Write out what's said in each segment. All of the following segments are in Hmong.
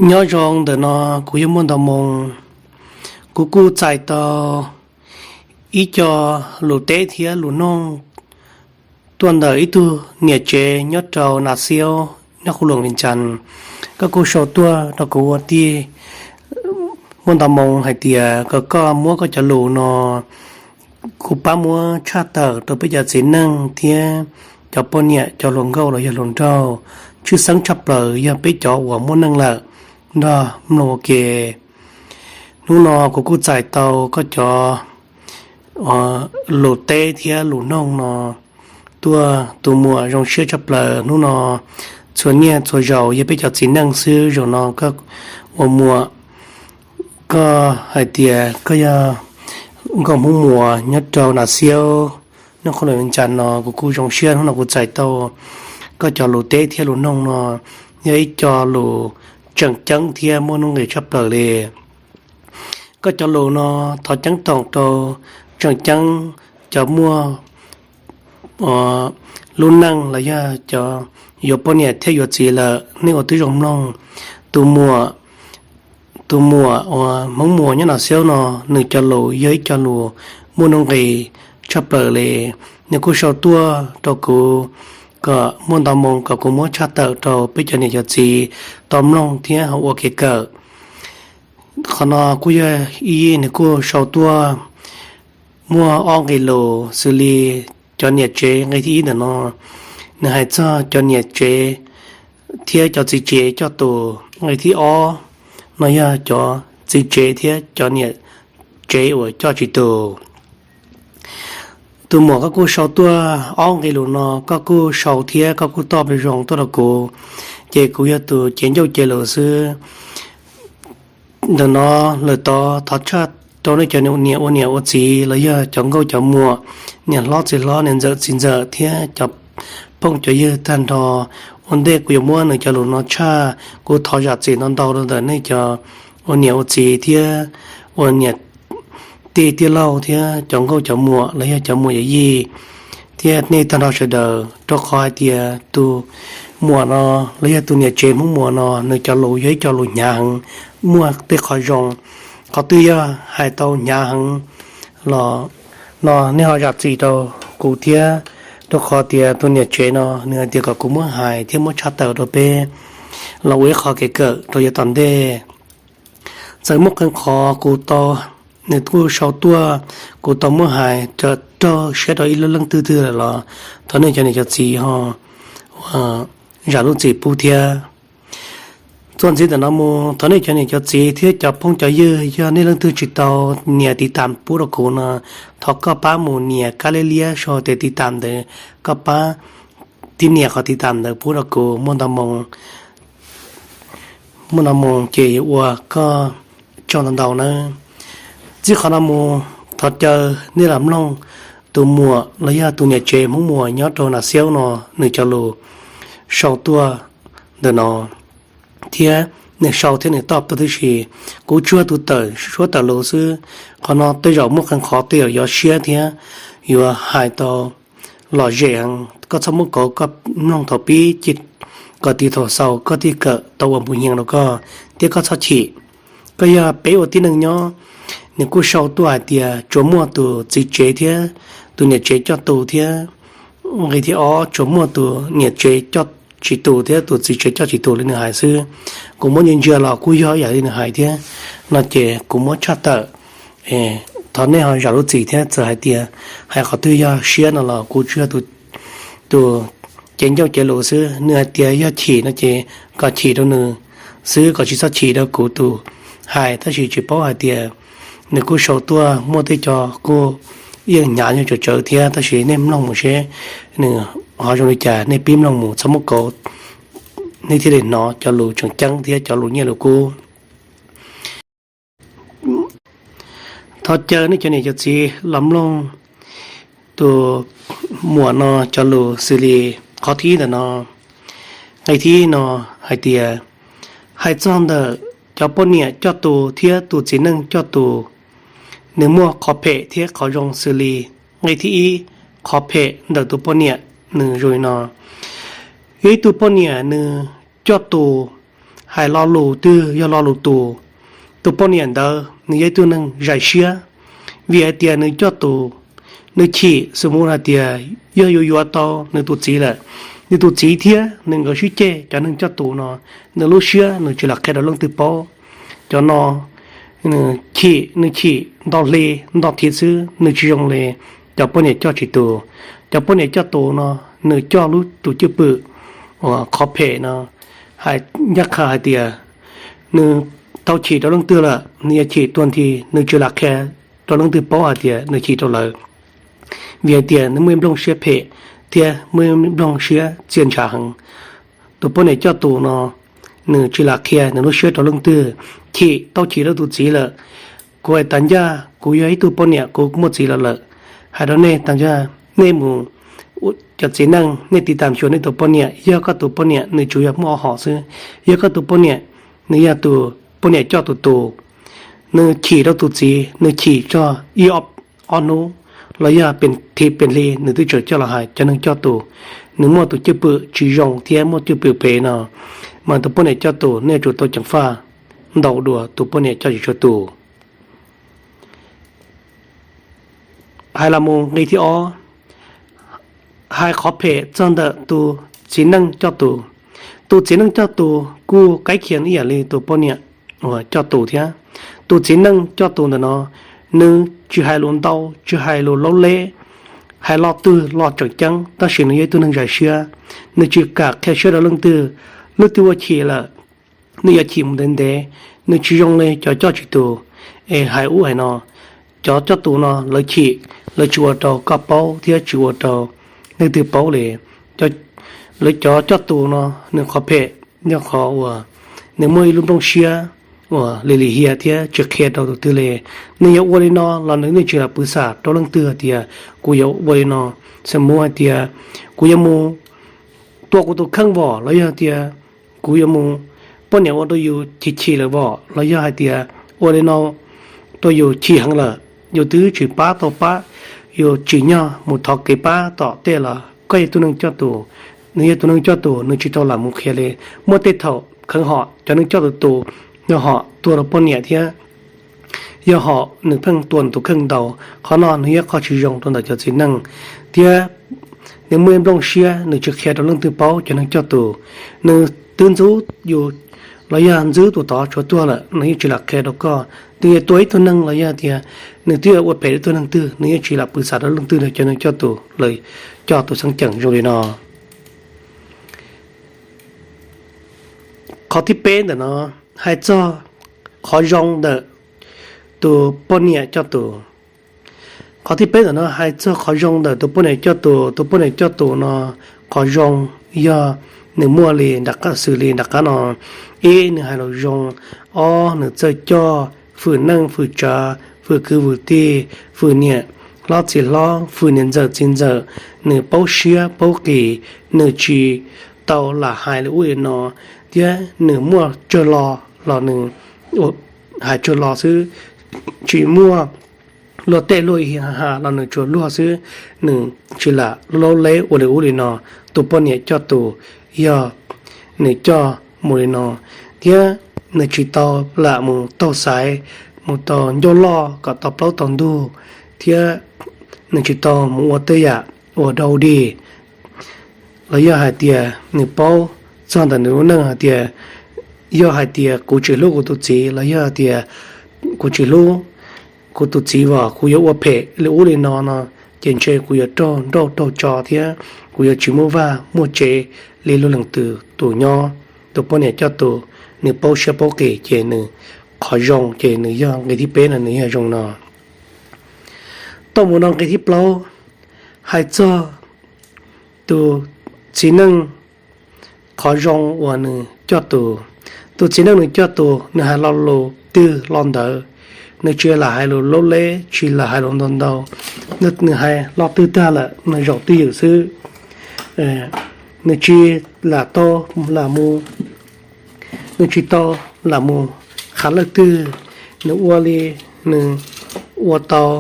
Nyob zoo ntawm no kuv yog Muaj Nto Moo. Kuv kuj txais tau ib co lus teb thiab lus noog tuaj ntawm ib tug niam tsev nyob rau Nas Xiaub nyob Khu Luam Vias Cas. Koj kuj sau tuaj rau kuv ua tij Muaj Nto Moo hais tias kom koj muab koj cov lus no kuv pab muab tshaj tawm rau peb cov txiv neej thiab cov poj niam, cov hluas nkauj los yog hluas nraug, tshwj xeeb tshaj plaws yog peb cov uas muaj neej lawm nrog mloog ua ke. Hnub no kuv kuj txais tau koj cov lus teb thiab lus noog no tuaj. Tus muam, zoo siab tshaj plaws. Hnub no txhua niaj txhua zaus yog peb cov txiv neej xwb, zaum no koj ua muam, koj hais tias koj yog nkauj Hmoob Muas nyob rau Nas Xiaub nyob Khu Luam Vias Cas no, kuv kuj zoo siab hnub no kuv txais tau koj cov lus teb thiab lus noog no. Yog ib co lus tseem ceeb thiab muaj nuj nqis tshaj plaws li. Koj cov lus no thov ceeb toom rau tseem ceeb cov muaj lub neej los yog cov yuav poj niam thiab yuav txiv lawm, nej ua tib zoo mloog. Tus muam, tus muam uas Hmoob Muas nyob Nas Xiaub no, nws cov lus yog ib co lus muaj nuj nqis tshaj plaws li. Nws kuj sau tuaj rau kuv kom Muaj Nto Moo kom kuv muab tshaj tawm rau peb cov niam cov txiv tau mloog thiab ho ua kev kawm. Qhov no kuj yog ib, nws kuj sau tuaj muaj ob nqe lus xws li cov niam tsev nqe thib ib ntawm no, nws hais txog cov niam tsev thiab cov txiv tsev coj tus. Nqe thib ob no yog cov txiv tsev thiab cov niam tsev uas coj tsis tus. Tus muam, koj kuj sau tuaj ob nqe lus no, koj kuj sau thiab koj kuj toj pes zoo tuaj rau kuv, ces kuv yog tus cev ncauj cev lus xwb. Ntawm no lawm tod thov tshaj rau nej cov niam ua niam ua txiv los yog cov nkauj cov muam, niam hlob txiv hlob, niam ntxawm txiv ntxawm thiab cov phooj cov ywg tag nrho. Ua ntej kuv yuav muab nws cov lus no tshaj, kuv thov zam txim ntau ntau rau ntawm nej cov ua niam ua txiv thiab ua niam tij tij laug thiab cov nkauj cov muam los yog cov muam yawm yij thiab nej tag nrho sawv daws, rau qhov hais tias tus muam no los yog tus niam tsev Hmoob Muas no, nws cov lus yog ib co lus hnyav heev, muaj tej qhov zoo. Qhov twg yog hais tau hnyav heev los no nej ho zam txim rau kuv thiab, rau qhov tias tus niam tsev no nws hais tias kom kuv muab hais thiab muab tshaj tawm rau peb los ua ib qho kev kawm rau yav tom ntej. Txawm muaj qee qhov kuv tau, nws kuj sau tuaj, kuv tau muab hais raug siab rau ib lub leej twg twg lawm los thov nej cov niam cov txiv ho zam lub txim pub thiab. Txuas ntxiv ntawm no mus, thov nej cov niam cov txiv thiab cov phooj cov ywg, yog nej leej twg tsis tau nias tiv tam pub rau kuv no, thov koj pab mus nias kab liab liab sau tes tiv tam ntawd, koj pab tib nias qhov tiv tam ntawd pub rau kuv, Muaj Nto Moo, Muaj Nto Moo ces yuav ua koj tsaug ntau ntau nawb. Txij qhov no mus, thov caw nej los mloog tus muam los yog tus niam tsev Hmoob Muas nyob rau Nas Xiaub no, nws cov lus sau tuaj ntawm no, thiab nws sau thiab nws toj tuaj tib si. Kuv tsuas tus tawm suab tawm lus xwb, qhov no tej zaum muaj qee qhov tej zaum yuav siab thiab yuav hais tau lom zem heev, koj txhob muab kauv, koj mloog thaum pib ces kom tiv thaum xaus koj thiaj kawm tau ua npu nyees rau koj, thiab koj txhob chim. Koj yog peb ua tib neeg nyob. Nws kuj sau tuaj hais tias tsuas muaj tus txiv tsev thiab tus niam tsev coj tus thiab, nqe thib ob tsuas muaj tus niam tsev coj tsis tus thiab tus txiv tsev coj tsis tus li nws hais xwb. Kuv muab ntsia ntsia los kuj yog ib yam li nws hais thiab, no ces kuv muab tshaj tawm. Thov nej ho zam lub txim thiab, txawm hais tias hais qhov twg yog siab no los kuv tsuas yog tus cev ncauj cev lus xwb. Nws hais tias yog chim no ces kom chim rau nws xwb, kom tsis txhob chim rau kuv tus hais. Tab sis tsis paub hais tias nws kuj sau tuaj muaj tej co kuj yeej hnyav yeej tsawv tsawv thiab, tab sis nej mloog mus seb nws ho zoo li cas, nej pib mloog mus txhob muab kauv, nej thiaj li hnov cov lus tseem ceeb thiab cov lus nyiaj lus kub. Thov caw nej cov niam cov txiv los mloog tus muam no cov lus xws li qhov thib ib ntawm no. Nqe thib ib no hais tias, hais txog ntawm cov poj niam coj tus thiab tus txiv neej coj tus, nws muaj qhov phem thiab qhov zoo xws li, nqe thib ib, qhov phem ntawm tus poj niam nws zoo li no. Yog ib tug poj niam nws coj tus, hais lo lus twg yog lo lus tus. Tus poj niam ntawd nws yog ib tug neeg zais siab, vim hais tias nws coj tus, nws chim xwm mus hais tias yog yuav yuav tau nws tus txiv lawm, nws tus txiv thiab nws nkawd sib ceg cov neeg coj tus no, nws lub siab nws tsis lam qhia rau leej twg paub. Cov no nws chim, nws chim nto hli nto thiv xwb, nws tsis zoo li cov poj niam coj tsis tus. Cov poj niam coj tus no, nws coj lub tus cwj pwm uas qhov phem no, hais ncaj qha hais tias nws tau chim rau leej twg lawm, nws yuav chim tuag nthi, nws tsis lam qhia rau leej twg paub hais tias nws chim rau lawv, vim hais tias nws muaj ib nplooj siab phem thiab muaj ib nplooj siab txias ntshav heev. Tus poj niam coj tus no, nws tsis lam qhia nws lub siab rau leej twg, chim tau chim rau tus txiv lawm. Kuv hais tas ncaj, kuv yog ib tug poj niam, kuv muaj txiv los lawm. Hais rau nej tas ncaj, nej mus, cov txiv neej nej tiv tam xyuas nej tus poj niam, yog koj tus poj niam nws tsuas yog muaj ob hom xwb, yog koj tus poj niam, nws yog tus poj niam coj tus tus, nws chim rau tus txiv, nws chim txog ib ob hnub los yog pes thim pes hli nws twb tseem coj los hais cov neeg coj tus, nws muaj tus cwj pwm tsis zoo thiab muaj cwj pwm phem no, mas tus poj niam coj tus nej yuav tsum tau ceev faj ntaus dua tus poj niam coj tsis tau tus. Hais los mus nqe thib ob, hais qhov phem txog ntawm tus txiv neej coj tus. Tus txiv neej coj tus kuj qab khiav ib yam li tus poj niam uas coj tus thiab. Tus txiv neej coj tus ntawm no, nws tsis hais lus ntau, tsis hais lus laub leb, hais lo twg los tseem ceeb, tab sis nws yog ib tug neeg zais siab, nws tsis kam qhia siab rau leej twg. Leej twg ua chim lawm, nws yuav chim mus ntev ntev, nws tsis zoo li cov coj tsis tus es hais ub hais no. Cov coj tus no lawv chim, lawv tsis ua rau koj paub thiab tsis ua rau leej twg paub li. Lawv cov coj tus no, nws qhov phem yog qhov uas nws muaj ib lub nplooj siab uas lim lim hiam thiab tsis qhia rau tus twg li. Nws yuav ua li no los nws yeej tsis lam pw xam rau leej twg hais tias kuv yuav ua li no. Xam mus hais tias kuv yuav mus tua kuv tus kheej vom los yog tias kuv yuav mus poj niam ua rau yus chim chim lawm vom los yog hais tias ua li no rau yus chim heev lawm, yus twb tsis pab tau pab, yus tsim nyog mus thov kev pab tom tej los koj yog tus neeg coj tus. Nws yog tus neeg coj tus, nws tsis tau lam mus qhia li. Muaj tej thaum kheev hom cov neeg coj tus tus, yog hom tua rau poj niam thiab yog hom nws pheej tua nws tus kheej ntau. Qhov no nws yog qhov tsis zoo rau ntawm cov txiv neej thiab nws muaj ib nplooj siab nws tsis qhia rau leej twg paub cov neeg coj tus. Nws twb ntxub yus los yog ntxub tus tod tshuav tuag lawm nws yeej tsis lam qhia rau koj. Nws yuav tua ib tug neeg los yog tias nws twb yuav ua phem rau ib tug neeg twg nws yeej tsis lam pw xam rau leej twg li. Cov neeg coj tus lawv coj tus xeeb ceem zoo li no. Qhov thib peb ntawm no hais txog qhov zoo ntawm tus poj niam coj tus. Qhov thib peb ntawm no hais txog qhov zoo ntawm tus poj niam coj tus. Tus poj niam coj tus no qhov zoo yog nws muaj li nram qab, xws li nram qab no. Ib, nws hais lus zoo. Ob, nws txawj coj, fwm neej fwm tsav, fwm kwv fwm tij, fwm niam hlob txiv hlob, fwm niam ntxawm txiv ntxawm. Nws paub siab paub qis, nws tsis tau lam hais li ub li no, thiab nws muaj tsawg lo los nws hais tsawg lo xwb, tsis muaj luag tej luag ha los nws tsuas luag xwb. Nws tsis lam laub leb ua li ub li no. Tus poj niam coj tus yog nws coj mus li no, thiab nws tsis tau lam mus taug xaiv, mus tau ncauj loj kom tau plaub tau ntug, thiab nws tsis tau mus ua tej yam uas dog dig, los yog hais tias nws paub txog ntawm nws lub neej hais tias yog hais tias kuv tsis hlub kuv tus txiv los yog hais tias kuv tsis hlub kuv tus txiv os, kuv yuav ua phem li ub li no no, ces ntshe kuv yuav raug nrauj raug tso thiab kuv yuav tsis muaj vaj muaj tsev li luag leej twg tus nyob. Tus poj niam coj tus, nws paub siab paub qis ces nws, qhov zoo ces nws yog nqe thib peb no nws yog zoo no. Tau mus no nqe thib plaub, hais txog tus txiv neej qhov zoo uas nws coj tus. Tus txiv neej nws coj tus nws hais lo lus twg lo ntawd, nws tsis lam hais lus laub leb, tsis lam hais lus ntau ntau. Nws hais lo twg tag lawm nws zaum twj ywm xwb. Nws tsis lam tau lam mus, nws tsis tau lam mus qhav leej twg. Nws ua li nws ua tau.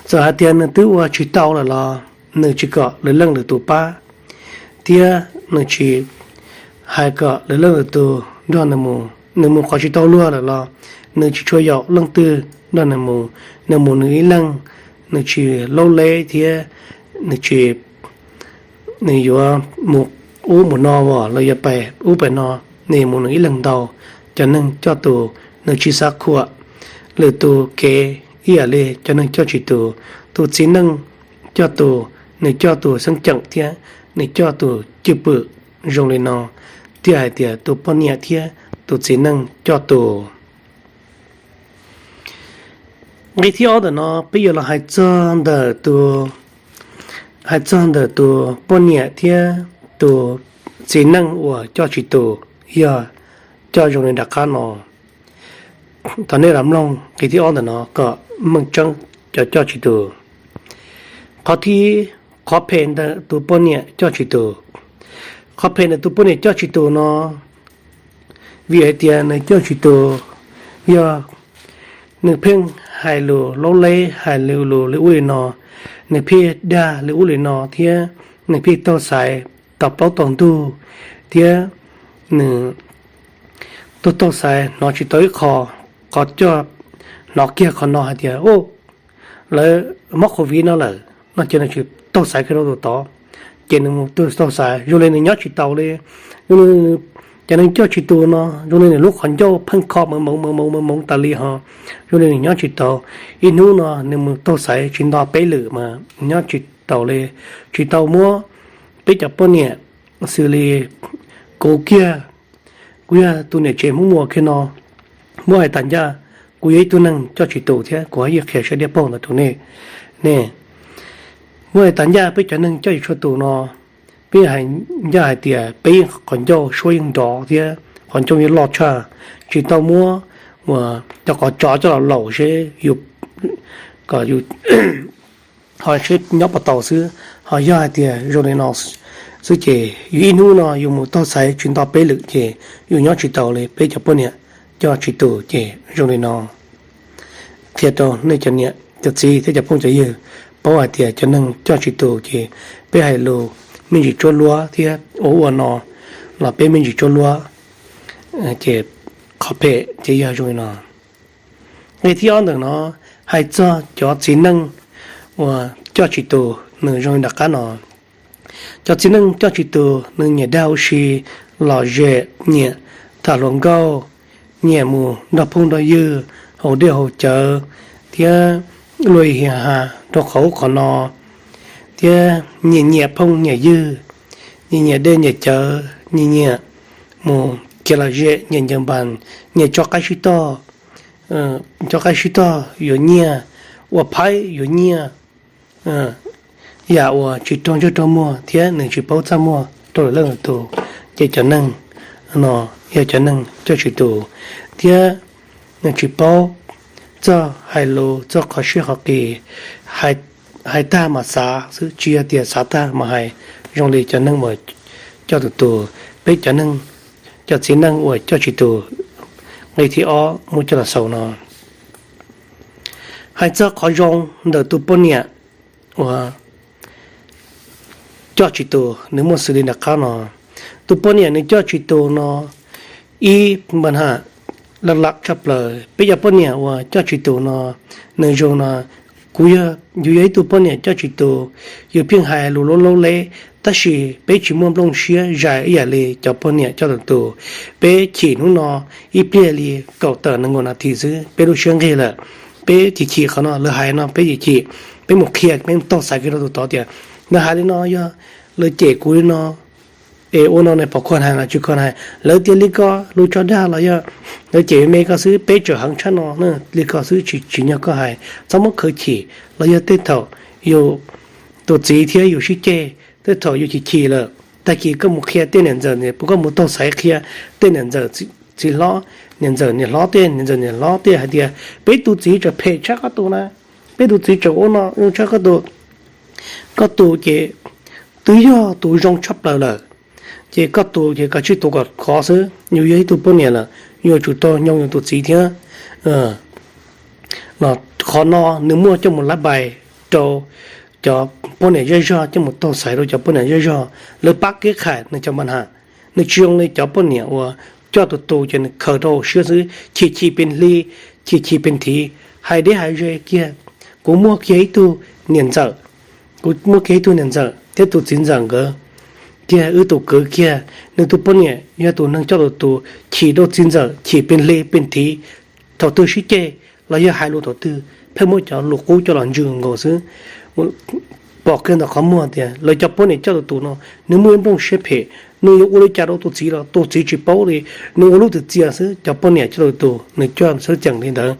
Txawm hais tias nws twb ua tsis tau lawm los nws tsis kom lwm leej lwm tus pab, thiab nws tsis hais kom lwm leej lwm tus nrog nws mus, nws mus qhov tsis tau luag lawm los nws tsis tshua yaum leej twg nrog nws mus, nws mus nws ib leeg, nws tsis laub leb thiab nws tsis, nws yuav mus ub mus no as los yuav pem ub pem no, nws mus nws ib leeg ntau. Cov neeg coj tus nws tsis xav khuam lwm tus kev ib yam li cov neeg coj tsis tus. Tus txiv neej coj tus, nws coj tus xeeb ceem thiab nws coj tus cwj pwm zoo li no, thiaj hais tias tus poj niam thiab tus txiv neej coj tus. Nqe thib ob ntawm no peb yuav los hais txog ntawm tus, hais txog ntawm tus poj niam thiab tus txiv neej uas coj tsis tus, yog coj zoo li nram qab no. Thov nej los mloog nqe thib ob ntawm no kom meej tseeb cov coj tsis tus. Qhov thib, qhov phem ntawm tus poj niam coj tsis tus. Qhov phem ntawm tus poj niam coj tsis tus no, vim hais tias nws coj tsis tus, yog nws pheej hais lus laub leb, hais lus li ub li no, nws pheej dag li ub li no thiab nws pheej taug xaiv tau plaub tau ntug, thiab nws taug taug xaiv hnov tsis tau ib qho, qhov coj hnov kiag qhov no hais tias lawv mob covid no lawm no ces nws tsis taug xaiv kiag rau tus tod, ces nws mus taug xaiv zoo li nws nyob tsis taus li. Cov neeg coj tsis tus no zoo li nws lub qhov ncauj pheej kho moov moov moov moov moov tas li ho, zoo li nws nyob tsis taus. Ib hnub no nws mus taug xaiv tsis nto peb lwm mas nyob tsis taus li, tsis tau muab peb cov poj niam xws li kuv kiag, kuv yog tus niam tsev Hmoob Muas kiag no, muab hais tas ncaj, kuv yog ib tug neeg coj tsis tus thiab kuv ho yeej qhia siab diab paug ntawd rau nej. Nej, muab hais tas ncaj peb cov neeg coj tsis tshua tus no, peb hais ncaj hais tias peb yeej qhov ncauj suab yeej nrov thiab qhov ncauj yeej loj tshaj, tsis tau muab uas cov qhov tsov coj los laum seb yus kom yus ho seb nyob puas tau xwb. Ho yog hais tias zoo li no xwb ces yus ib hnub no yus mus taug xaiv tsis nto peb lwm ces yus nyob tsis taus li. Peb cov poj niam coj tsis tus ces zoo li no. Qhia rau nej cov niam cov txiv thiab cov phooj cov ywg paub hais tias cov neeg coj tsis tus ces peb hais lus me ntsis tsuab luab thiab ua ua no los peb me ntsis tsuab luab, ces qhov phem ces yog zoo li no. Nqe thib ob ntawm no hais txog cov txiv neej uas coj tsis tus nws zoo li nram qab no. Cov txiv neej coj tsis tus nws nyiam dag ua si, lom zem, nyiam tham hluas nkauj, nyiam mus nrog phooj nrog ywg haus dej haus cawv, thiab luag hiam has rau qhov ub qhov no, thiab nyiam nyiam phooj nyiam ywg, nyiam nyiam dej nyiam cawv, nyiam nyiam mus kev lom zem, nyiam ncaws npas, nyiam tso qaib sib tog, tso qaib sib tog yuav nyiaj, ua phaib yuav nyiaj, yam uas tsis raug ntsej raug muag thiab nws tsis paub txaj muag rau lwm leej lwm tus, ces cov neeg no yog cov neeg coj tsis tus, thiab nws tsis paub txog hais lus txog qhov siab qhov qis, hais tag mas xav xwb, tsis yog tias xav tag mas hais, zoo li cov neeg uas coj tus tus, peb cov neeg, cov txiv neej uas coj tsis tus, nqe thib ob muab coj los xaus no. Hais txog qhov zoo ntawm tus poj niam uas coj tsis tus nws muaj xws li nram qab no. Tus poj niam nws coj tsis tus no, ib npa ham laj lam tshaj plaws. Peb cov poj niam uas coj tsis tus no, nws zoo no, kuv yog, yus yog ib tug poj niam coj tsis tus, yus pheej hais lus laub laub leb, tab sis peb tsis muaj nplooj siab zais ib yam li cov poj niam coj tus tus. Peb chim hnub no ib pliag li kaum tawm nees nkaum nas this xwb peb lub siab nqig lawm. Peb chim chim qhov no lawv hais no peb chim chim, peb mus qhia, peb mus taug xaiv kiag rau tus tod tias lawv hais li no yog lawv cem kuv li no, es ua no nws puas khuv hais los tsis khuv hais, lawv tias li ko lus tso dag los yog lawv cem me ko xwb, peb tseem heev tshaj no, li ko xwb tsis, tsim nyog koj hais, txhob muab khaws chim. Los yog tej thaum yus tus txiv thiab yus sib ceg, tej thaum yus chim chim lawm, tag kis koj mus qhia tej niam ntxawm, koj mus taug xaiv qhia tej niam ntxawm txiv hlob, niam ntxawm niam hlob tej, niam ntxawm niam hlob tej hais tias peb tus txiv tseem phem tshaj koj tus na, peb tus txiv tseem ua no tshaj koj tus. Koj tus ces twb yog tus zoo tshaj plaws lawm, ces koj tus ces koj tsij tus kom khov xwb. Yus yog ib tug poj niam lawm, yuav tsum tau nyoo yus tus txiv thiab. Qhov no nws muaj coj mus lab pais rau cov poj niam zej zog, coj mus taug xaiv rau cov poj niam zej zog, lawv pab kev kham nws cov npa ham. Nws tsis zoo li cov poj niam uas coj tus tus ces nws khaws rau hauv siab xwb, chim chim pes hli, chim chim pes thiv, hais deb hais ze kiag. Kuv muaj kiag ib tug niam ntxawm, kuv muaj kiag ib tug niam ntxawm thiab tus txiv ntxawm nkawd kiag, wb tus kwv kiag, nws tus poj niam yog tus neeg coj tus tus, chim rau txiv ntxawm chim pes hli pes thiv thaum twg sib ceg los yog hais lus thaum twg pheej muab cov lus qub coj los ntsws nkaus xwb. Pom kiag ntawm qhov muag tias lawv cov poj niam coj tus tus no, nws muaj ib nplooj siab phem, nws yuav ua li cas rau tus txiv los tus txiv tsis paub li, nws ua lub twm txias xwb. Cov poj niam coj tus tus nws coj xwb ceem li ntawd.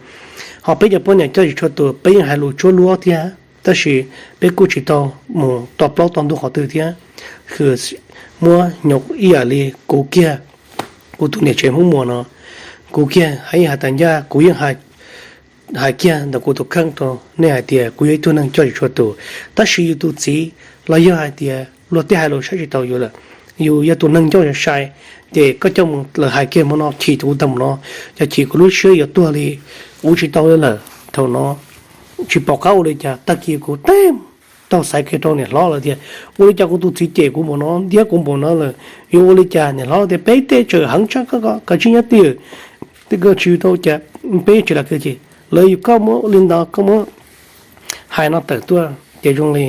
Ho peb cov poj niam coj tsis tshua tus, peb yeej hais lus tsuab luab thiab, tab sis peb kuj tsis tau mus to plaub to ntug qhov twg thiab. Muab nyob ib yam li kuv kiag, kuv tus niam tsev Hmoob Muas no, kuv kiag hais yeej hais tas ncaj, kuv yeej hais kiag ntawm kuv tus kheej rau nej hais tias kuv yog ib tug neeg coj tsis tshua tus, tab sis yus tus txiv los yog hais tias luag tej hais lus saib tsis taus yus lawm, yus yog tus neeg ncauj sai, ces koj coj mus lawv hais kiag hmo no chim kuv tag mus no, yog chim kuv lub siab yuav tuag li, ua tsis tau li lawm. Thaum no tsis pom qab ua li cas, tag kis kuv teb taug xaiv kiag rau niam hlob lawm tias ua li cas kuv tus txiv cem kuv npaum no, ntiab kuv npaum no lawm, yuav ua li cas? Niam hlob tias peb tej tsawm heev tshaj koj, koj tsis nyob twj ywm, tej koj tsis tau cas, peb tsis lam kawg ces lawv yus koj muab li ntawd koj muab hais no tawm tuaj ces zoo li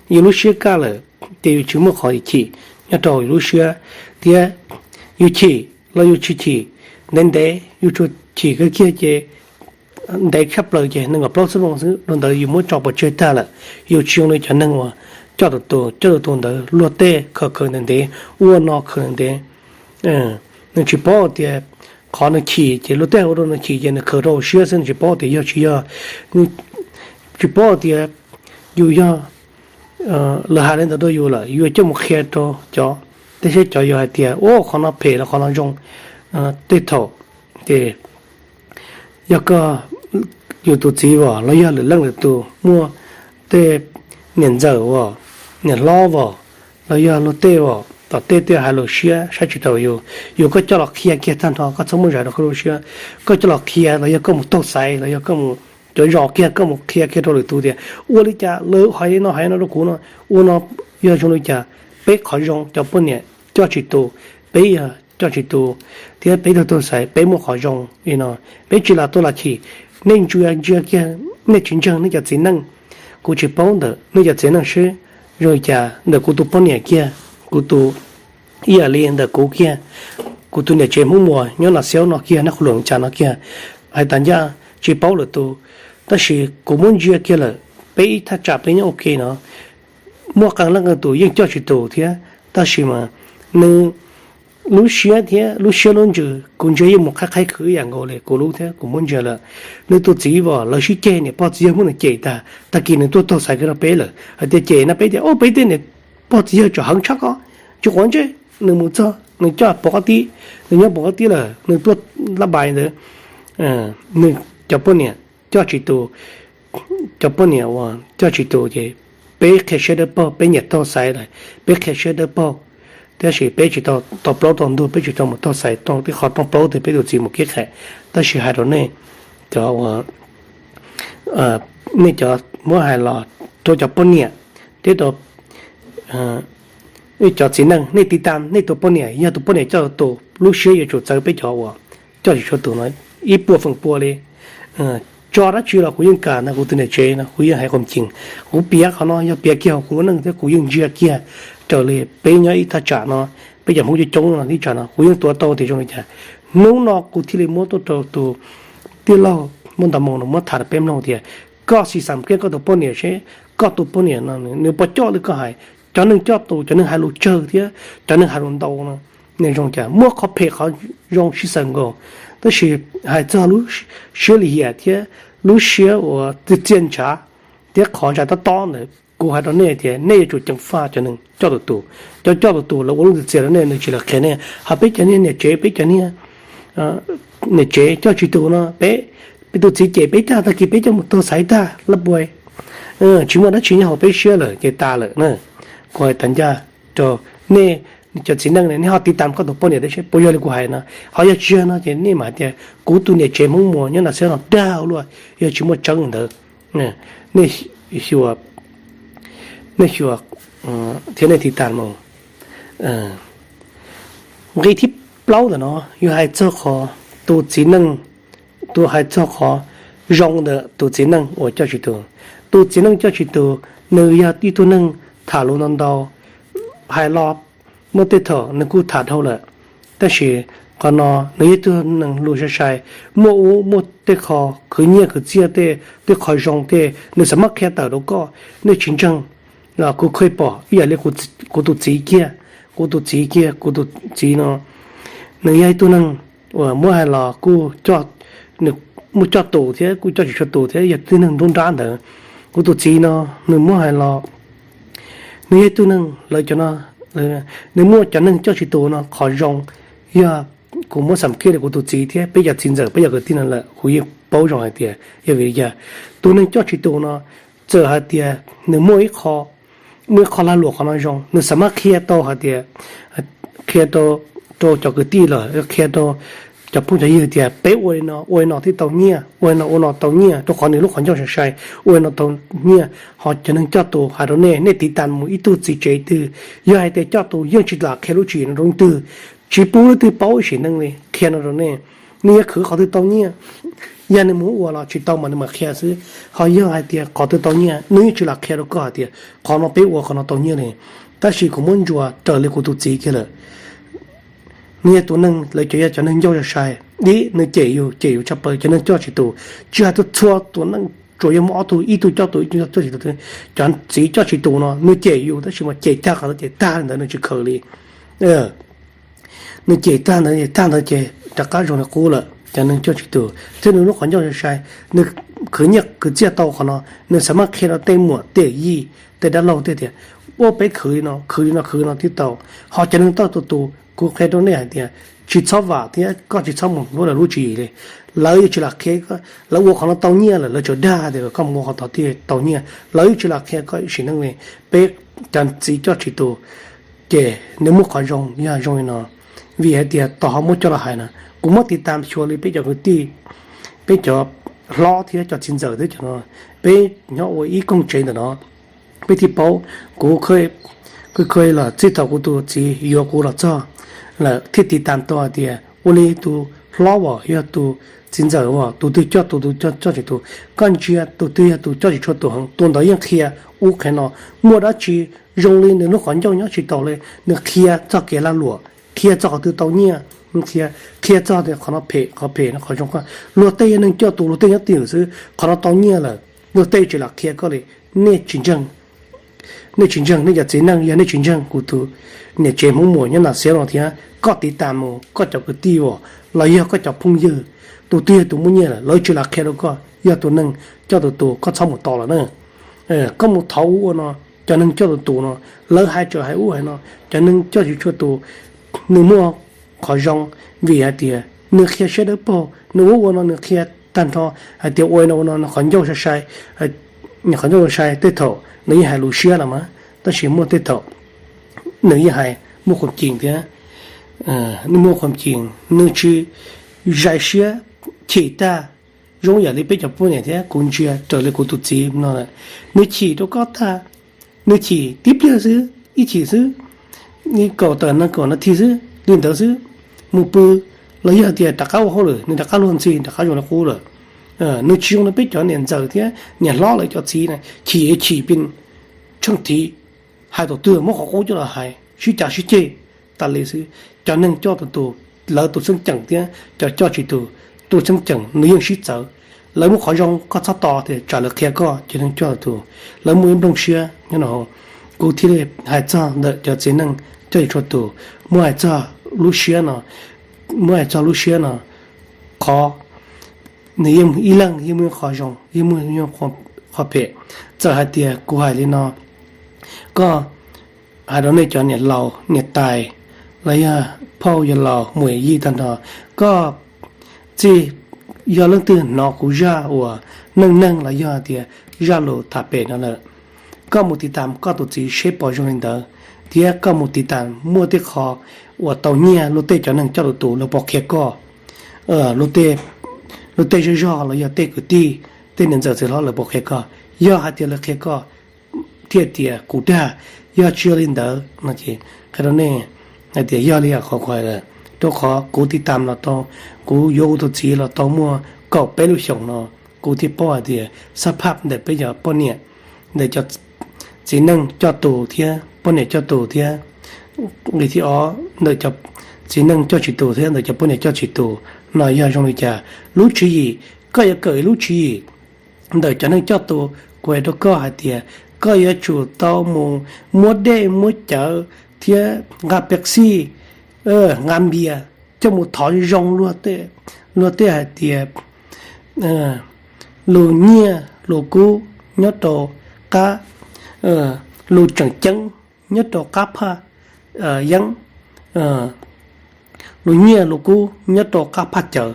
yus lub siab kaj lawm, ces yus tsis muaj qhov chim nyob rau yus lub siab, thiab yus chim los yus tsis chim ntev ntev, yus tsuas chim kawg kiag ces ntev tshaj plaws ces nees nkaum plaub xuab moos xwb, rau ntawd yus muab tso pov tseg tag lawm. Yus tsis zoo li cov neeg uas coj tus tus, coj tus tus ntawd luag tej khaws khaws ntev ntev, ua no khaws ntev ntev. Nws tsis paub tias qhov nws chim ces luag tej ua rau nws chim ces nws khaws rau hauv siab xwb, nws tsis paub tias yog tsis yog, tsis paub tias yus yog, lawv hais li ntawd rau yus lawm, yus coj mus qhia rau cov, tej saib cov yuav hais tias ua qhov no phem los qhov no zoo, tej thaum ces yog koj, yus tus txiv vos los yog lwm leej lwm tus muaj tej niam ntxawm vos, niam hlob vos, los yog luag tej vos tom tej tej hais lus siab saib tsis taus yus, yus koj coj los qhia kiag tag nrho, koj txhob muab zais rau koj lub siab. Koj coj los qhia los yog koj mus taug xaiv los yog koj mus cov zos kiag, koj mus qhia kiag rau lwm tus tias ua li cas lawv hais li no hais no rau kuv no, ua no yog zoo li cas? Peb qhov zoo cov poj niam coj tsis tus, peb yog coj tsis tus thiab peb taug taug xaiv, peb muaj qhov zoo li no, peb tsis lam tuaj lam chim. Nej ntsia ntsia kiag, nej tsis ntseeg nej cov txiv neej, kuv tsis paub ntawm nej cov txiv neej seb zoo li cas, ntawm kuv tus poj niam kiag, kuv tus, ib yam li ntawm kuv kiag, kuv tus niam tsev Hmoob Muas nyob Nas Xiaub no kiag, nyob Qhuv Luam Cas no kiag, hais tas ncaj tsis paub lwm tus, tab sis kuv muab ntsia kiag lawm, peb ib thaj tsam peb nyob ua ke no muaj qee leej qee tus yeej coj tsis tus thiab, tab sis mas nws lub siab thiab lub siab lub ntsws kuv ntsia yeej mus qhaib qhaib khwv ib yam nkaus li kuv lub thiab kuv muab ntsia lawm. Nws tus txiv vos lawv sib ceg, niam pog txiv yawg muab nws cem tag, tag kis nws tuaj taug xaiv kiag rau peb lawm hais tias cem no, peb tias o peb tej niam pog txiv yawg tseem heev tshaj koj, tsis quav ntsej. Nws mus txog nws coj pov qab tib, nws nyob pov qab tib lawm, nws tuaj lab npais ntawd, nws cov poj niam coj tsis tus, cov poj niam uas coj tsis tus ces peb qhia siab dawb paug, peb nyiam taug xaiv lawm, peb qhia siab dawb paug, tab sis peb tsis tau tau plaub tau ntug, peb tsis tau mus taug xaiv tau tej qhov rooj plaub twg peb tus txiv mus kib qham. Tab sis hais rau nej cov uas, nej cov muab hais los rau cov poj niam, thiab rau cov txiv neej, nej tiv tam nej tus poj niam, yog tus poj niam coj tus, lub siab yuav tsum txawv peb cov uas coj tsis tshua tus no ib puas feem pua li. Tso dab tsi los kuv yeej kam no, kuv tus niam tsev no kuv yeej hais qhov tseeb, kuv piav qhov no yog piav kiag hauv kuv lub neej thiab kuv yeej ntsia kiag raws li peb nyob ib thaj tsam no, peb cov Hmoob coob coob no ib tsam no kuv yeej tuav tau tias zoo li cas. Hnub no kuv thiaj li muab tuaj rau tus tij laug muab ntov moo no muab tham rau peb mloog tias koj sim xav kiag koj tus poj niam seb koj tus poj niam no nws puas coj li koj hais. Cov neeg coj tus, cov neeg hais lus tsawg thiab cov neeg hais lus ntau no, nws zoo cas? Muaj qhov phem qhov zoo sib xaws nkaus, tab sis hais txog lub siab lim hiam thiab lub siab uas txiaj ntshav thiab qhov zais tob tob ntawd, kuv hais rau nej tias nej yuav tsum ceev faj cov neeg coj tus tus. Cov coj tus tus lawv ua lub txiaj rau nej, nws tsis lam qhia nej. Ho peb cov niag niam tsev, peb cov niag niam tsev coj tsis tus no, peb, peb tus txiv cem peb tag, tag kis peb coj mus taug xaiv tag lab npais, tsis muaj dab tsi nyob hauv peb siab lawm ces tas lawm na. Kuv hais tas ncaj rau nej cov txiv neej, nej ho tiv tam koj tus poj niam thiab seb puas yog li kuv hais no. Ho yog tsis yog no ces nej mam hais tias kuv tus niam tsev Hmoob Muas nyob Nas Xiaub no dag luaj, yog tsis muaj tseeb li ntawd. Nej xyuas, nej xyuas thiab nej tiv tam mus. Nqe thib Plaub ntawm no yog hais txog qhov tus txiv neej, tus hais txog qhov zoo ntawm tus txiv neej uas coj tsis tus. Tus txiv neej coj tsis tus, nws yog ib tug neeg tham lus ntau ntau, hais los muaj tej thaum nws kuj tham dhau lawm, tab sis qhov no nws yog ib tug neeg lus sai sai, muaj ub muaj tej qho, khwv nyiaj khwv txiaj tej, tej qho zoo tej nws xav muab qhia tawm rau koj, nej tsis ntseeg. Kuv kheev pom ib yam li kuv tus txiv kiag, kuv tus txiv kiag, kuv tus txiv no nws yog ib tug neeg uas muab hais los kuj, nws muaj coj tus thiab kuj coj tsis tshua tus thiab, yog tib neeg nruab nrab ntawd. Kuv tus txiv no nws muab hais los, nws yog ib tug neeg lawv cov no, nws muaj cov neeg coj tsis tus no qhov zoo, yog kuv muab xam kiag li kuv tus txiv thiab peb cov txiv ntxawm peb cov kwv tij no lawm kuv yeej paub zoo hais tias yog vim li cas. Tus neeg coj tsis tus no txawm hais tias nws muaj ib qho, muaj ib qho lag luam qhov no zoo, nws xav muab qhia tau hais tias, qhia rau, rau cov kwv tij los qhia rau cov phooj cov ywg tias peb ua li no ua li no thiaj tau nyiaj, ua li no ua no tau nyiaj, rau qhov nws lub qhov ncauj sai sai, ua li no tau nyiaj. Ho cov neeg coj tus hais rau nej, nej tiv tas mus ib tug txiv tsev twg, yog hais tias coj tus yeej tsis lam qhia lub tswv yim no rau leej twg, tsis pub leej twg paub ib sim neej li, qhia no rau nej, nws yuav khwv qhov twg tau nyiaj. Yog nws mus ua los tsis tau mas nws mam qhia xwb. Ho yog hais tias qhov twg tau nyiaj nws yeej tsis lam qhia rau koj hais tias qhov no peb ua qhov no tau nyiaj li. Tab sis kuv muab ntsuas raws li kuv tus txiv kiag lawm. Nws yog tus neeg, lawv cov yog cov neeg ncauj sai sai, ib nws cem yus, cem yus tshaj plaws cov neeg coj tsis tus, tsis hais txhua tus neeg, tsuas yog muaj ob tug, ib tug coj tus ib tug coj tsis tus. Cov txiv coj tsis tus no nws cem yus tab sis mas cem tag qhov ntawd ces tag li ntawd, nws tsis khaws li. Nws cem tag ntawd ces tag ntawd ces rov qab zoo li qub lawm. Cov neeg coj tsis tus thiab nws lub qhov ncauj sai sai, nws khwv nyiaj khwv txiaj tau qhov no, nws xav muab qhia rau tej muam tej yij tej dab laug tej tias ua peb khwv li no, khwv li no, khwv li no thiaj tau. Ho cov neeg coj tus tus, kuv qhia rau nej hais tias tsis txhob vam thiab koj tsis txhob mus ua lawv lub tswv yim li. Lawv yeej tsis lam qhia, lawv ua qhov no tau nyiaj lawm lawv tseem dag tias koj mus ua qhov tod thiaj tau nyiaj, lawv yeej tsis lam qhia koj sim neej li. Peb cov txiv coj tsis tus ces nws muaj qhov zoo yog zoo li no, vim hais tias tos ho muab coj los hais na, kuv muab tiv tas xyuas li peb cov kwv tij, peb cov hlob thiab cov txiv ntxawm thiab cov no, peb nyob ua ib koog tsev ntawm no, peb thiaj paub. Kuv kheev los txij thaum kuv tus txiv yuav kuv los txog lawm thiaj tiv tas tau hais tias ua li tus hlob uas yog tus txiv ntxawm uas tus twg coj tus, tus coj tsis tus, koj ntsia tus twg yog tus coj tsis tshua tus heev, tus ntawd yeej qhia ub qhia no. Muaj dab tsi zoo li nws lub qhov ncauj nyob tsis taus li, nws qhia txog kev lag luam, qhia txog qhov twg tau nyiaj, qhia txog tias qhov no phem qhov phem no qhov zoo. Luag tej yog neeg coj tus, luag tej nyob twj ywm xwb qhov no tau nyiaj lawm, luag tej tsis lam qhia koj li. Nej tsis ntseeg, nej tsis ntseeg, nej cov txiv neej yog nej tsis ntseeg kuv tus niam tsev Hmoob Muas nyob Nas Xiab no thiab koj tiv tas mus koj cov kwv tij uas los yog koj cov phooj ywg, tus twg yog tus muaj nyiaj lawm lawv tsis lam qhia rau koj, yog tus neeg coj tus tus koj txhob mus tos lawm na. Koj mus thov ub ua no, cov neeg coj tus tus no lawv hais tsawv hais ub hais no, cov neeg coj tsis tshua tus nws muaj qhov zoo, vim hais tias nws qhia siab dawb paug, nws ua ua no nws qhia tag nrho hais tias ua no ua no nws qhov ncauj sai sai, nws qhov ncauj sai, tej thaum nws yeej hais lus siab los mas, tab sis muaj tej thaum nws yeej hais muaj khuam cees thiab, nws muaj khuam cees, nws tsis zais siab, chim tag. Zoo yam li peb cov poj niam thiab kuv ntsia raws li kuv tus txiv no, nws chim rau koj tag, nws chim tib pliag xwb, ib chim xwb, kaum tawm no kaum nas this xwb li ntawd xwb, mus pw los yog tias rov qab ua hauj lwm nws rov qab luag ntxhi rov qab zoo li qub lawm. Nws tsis zoo li peb cov niam ntxawm thiab niam hlob lawv cov txiv na, chim chim pes tsheej thiv, hais thaum twg muab qhov qub coj los hais sib cav sib ceg tas li xwb. Cov neeg coj tus tus, lawv tus xeeb ceem thiab cov coj tsis tus, tus xeeb ceem nws yeej sib txawv. Lawv muaj qhov zoo koj txhob tos tias tsam lawv qhia koj, cov neeg coj tus lawv muaj ib nplooj siab nyob no. Kuv thiaj li hais txog ntawm cov txiv neej coj tsis tshua tus, muab hais txog lub siab no, muab hais txog lub siab no, qhov nws yeej ib leeg yeej muaj qhov zoo yeej muaj qhov phem. Txawm hais tias kuv hais li no, koj hais rau nej cov niam laus niam tais los yog phauj yawg laus muam yij tag nrho, koj txij, yog leej twg hnov kuv zaj uas neej neeg los yog tias zaj lus tham pem no lawm, koj mus tiv tas koj tus txiv seb puas zoo li ntawd, thiab koj mus tiv tas muaj tej qho uas tau nyiaj luag tej cov neeg coj tus tus lawv puas qhia koj, luag tej zej zog los yog tej kwv tij, tej niam ntxawm txiv hlob lawv puas qhia koj. Yog hais tias lawv qhia koj thiaj tias kuv dag, yog tsis yog li ntawd no ces qhia rau nej hais tias yog li qhov kuv hais lawm, Rau qhov kuv tiv tam los tau, kuv yuav kuv tus txiv los tau muaj kaum peb lub xyoos no, kuv thiaj paub hais tias xab phaj ntawm peb cov poj niam, ntawm cov txiv neej coj tus thiab poj niam coj tus thiab, nqe thib ob ntawm cov txiv neej coj tsis tus thiab ntawm cov poj niam coj tsis tus no yog zoo li cas. Lub tswv yim, koj yuav kawm lub tswv yim ntawm cov neeg coj tus, kuv hais rau koj hais tias koj yuav tsum tau mus muab dej muab cawv thiab nqa Pepsi, nqa npias coj mus thov zoo luag tej hais tias lus nyiaj lus kub nyob rau qab, lus tseem ceeb nyob rau qab phaj yeeb, lus nyiaj lus kub nyob rau qab phaj cawv.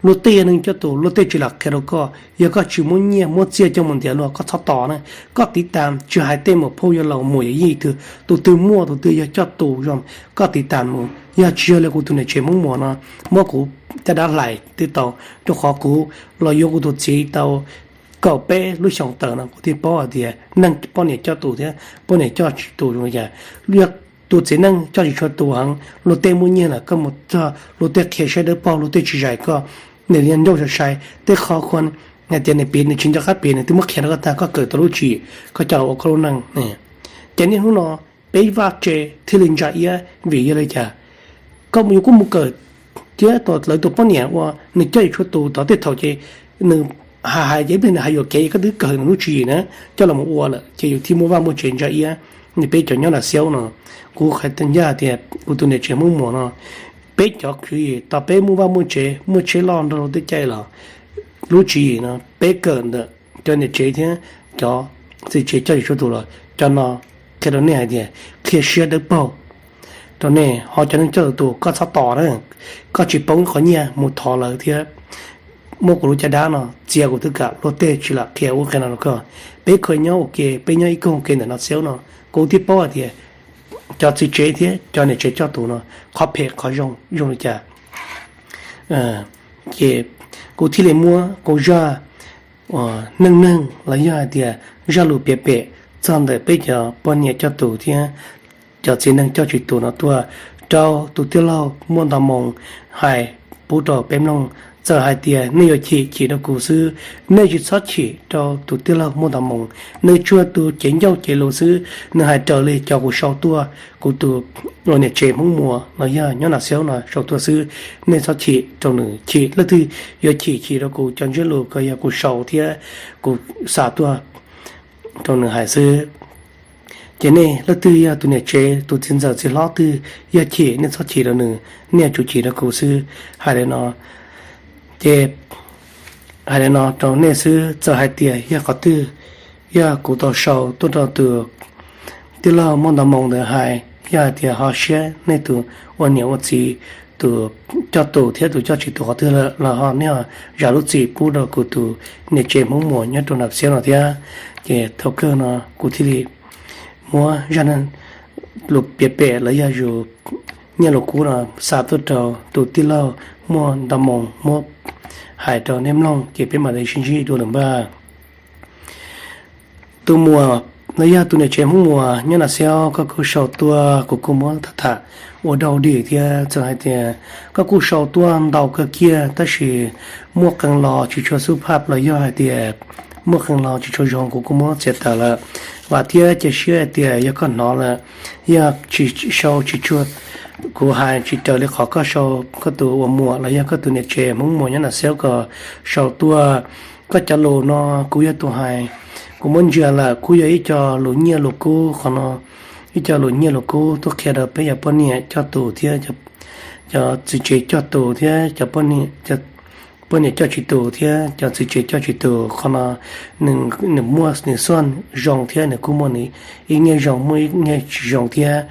Luag tej yog neeg coj tus, luag tej tsis lam qhia rau koj. Yog koj tsis muab nyiaj muab txiaj coj mus ntiav luag, koj txhob tos na. Koj tiv tam, tsis hais tej muam phauj yawg laus muam yawm yij twg, tus twg muaj tus twg yog coj tus zoo, koj tiv tam mus. Yog tsis yog li kuv tus niam tsev Hmoob Muas no, muab kuv caj dab hlais twb tau, rau qhov kuv los yuav kuv tus txiv tau kaum peb lub xyoos tawm no kuv thiaj paub hais tias neeg poj niam coj tus thiab poj niam coj tsis tus zoo li cas. Yog tus txiv neej coj tsis tshua tus heev, luag tej muaj nyiaj lawm koj mus txog luag tej qhia siab dawb paug, luag tej tsis zais koj, nws yog ncauj sai sai tej qhov khuam hais tias nws piav nws tsis nco qab piav, nws twb muab qhia rau koj tag, koj kawm tau lub tswv yim koj coj los ua koj lub neej. Ces niaj hnub no peb vaj tse thiaj li ntsa iab vim yog li cas? Koj yuav kuj mus kawm thiab lawv tus poj niam uas nws coj tsis tshua tus tod tej thaum ces nws hais hais ces ib pliag nws hais yuam kev, koj twb kawm nws lub tswv yim na coj los mus ua lawm ces yus thiaj muaj vaj muaj tsev ntsa iab. Nws peb cov nyob Nab Xiaub no, kuv hais ncaj tias kuv tus niam tsev Hmoob Muas no, peb cov tswv yim tau peb muaj vaj muaj tsev muaj tsheb loj nrog rau tej caij los lub tswv yim no peb kawm ntawm cov niam tsev thiab cov txiv tsev coj tsis tshua tus los cov no qhia rau nej hais tias qhia siab dawb paug rau nej. Ho cov neeg coj tus tus koj txhob tos na, koj tsis poob qhov nyiaj mus thov lawv thiab muab kuv lub caj dab no txiav kuv twb kam, luag tej tsis lam qhia ub qhia no rau koj. Peb khuv nyob ua ke, peb nyob ib koog ua ke ntawm Nab Xiaub no, kuv thiaj paub hais tias cov txiv tsev thiab cov niam tsev coj tus no qhov phem qhov zoo zoo li cas. Ces kuv thiaj li muab kuv zaj neej neeg los yog hais tias zaj lus piav pem txog ntawm peb cov poj niam coj tus thiab cov txiv neej coj tsis tus no tuaj rau tus tij laug Muaj Nto Moo hais pub rau peb mloog. Txawm hais tias nej yuav chim, chim rau kuv xwb, nej tsis txhob chim rau tus tij laug Muaj Nto Moo. Nws tsuas tus cev ncauj cev lus xwb, nws hais raws li cov kuv sau tuaj, kuv tus ua niam tsev Hmoob Muas los yog nyob Nab Xiaub no sau tuaj xwb. Nej txhob chim rau nws, chim leej twg yuav chim, chim rau kuv cov ntsiab lus ko yog kuv sau thiab kuv xa tuaj rau nws hais xwb. Ces nej leej twg yog tus niam tsev tus txiv ntxawm txiv hlob twg yog chim, nej txhob chim rau nws, nej yuav tsum chim rau kuv xwb. Hais li no, ces hais li no rau nej xwb. Txawm hais tias yog qhov twg, yog kuv tau sau tuaj rau tus tij laug Muaj Nto Moo ntawd hais, yog hais tias ho siab nej tus ua niam ua txiv, tus coj tus thiab tus coj tsis tus qhov twg lawm los ho nej zam lub txim pub rau kuv tus niam tsev Hmoob Muas nyob rau Nab Xiaub no thiab. Ces thaum kawg no kuv thiaj li muab zaj lus piav pem los yog zus nyiaj lus kub no xa tuaj rau tus tij laug Muaj Nto Moo muab hais rau nej mloog, ces peb mam li sib ntsib dua lwm npaj. Tus muam no yog tus niam tsev Hmoob Muas nyob Nab Xiaub, koj kuj sau tuaj kuv kuj muab tham tham ua dau dim thiab. Txawm hais tias koj kuj sau tuaj ntau kawg kiag tab sis muaj qee los tsis tshua xub phaj los yog hais tias muaj qee los tsis tshua zoo kuv kuj muab txiav tawm lawm. Vam thiab cia siab hais tias yog koj hnov lawm, yog tsis sau tsis tshua, kuv hais tsis raws li qhov koj sau, koj tus ua muam los yog koj tus niam tsev Hmoob Muas nyob Nab Xiaub ko sau tuaj. Koj cov lus no kuv yog tus hais, kuv muab ntsia lawm kuj yog ib co lus nyiaj lus kub qhov no, ib co lus nyiaj lus kub tuaj qhia rau peb cov poj niam coj tus thiab cov txiv tsev coj tus thiab cov poj niam coj tsis tus thiab cov txiv tsev coj tsis tus qhov no. Nws muaj nws xuaj zoo thiab nws kuj muaj nws ib nyiaj zoo muaj ib nyiaj tsis zoo thiab.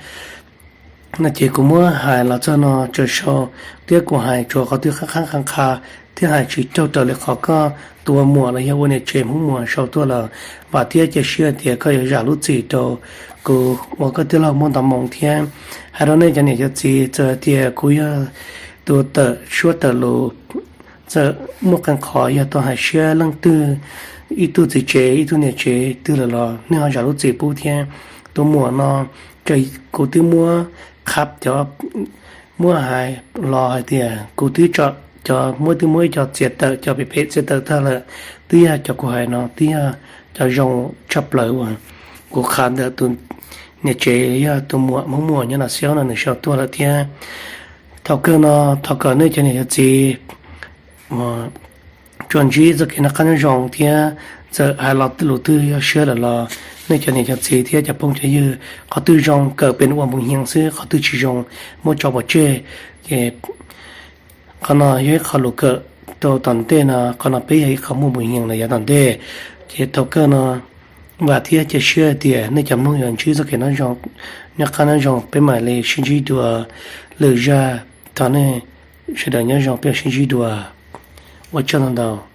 No ces kuv muab hais los txog no tsaws sau, thiab kuv hais tsuas qhov twg qhab qhab qha qha thiab hais tsis raug raws li qhov koj tus ua muam los yog ua niam tsev Hmoob Muas sau tuaj los, vam thiab cia siab tias koj yuav zam lub txim rau kuv ua koj tij laug Muaj Nto Moo thiab. Hais rau nej cov niam cov txiv, txawm tias kuv yog tus tawm suab tawm lus, txawm muaj qee qhov yog tau hais siab leej twg, ib tug txiv tsev ib tug niam tsev twg lawm los nej ho zam lub txim pub thiab. Tus muam no, kuv twb muab qhab cov muab hais los hais tias kuv twb tso, cov muab twb muab ib co txiav tawm, cov phem phem txiav tawm tag lawm, twb yog cov kuv hais no twb yog cov zoo tshaj plaws uas kuv qha ntawm tus niam tsev yog tus muam Hmoob muam nyob Los Xiaus no nws sau tuaj lawm thiab. Thaum kawg no thov kom nej cov niam cov txiv tsuas ntsib txoj kev noj qab nyob zoo thiab txawm hais los lus twg yog siab lawm los nej cov niam cov txiv thiab cov phooj cov ywg, qhov twg zoo kawm pes ua npus heev xwb, qhov twg tsis zoo muab tso pov tseg. Ces qhov no yog ib qho lus kawm rau tom ntej no, qhov no peb yog ib qho muaj npus heev los yav tom ntej. Ces thaum kawg no vam thiab cia siab hais tias nej cov Hmoob yuav ntsib txoj kev noj qab nyob zoo, peb mam li sib ntsib dua lwm zaj. Thov nej sawv daws nyob zoo, peb mam sib ntsib dua. Ua tsaug ntau ntau.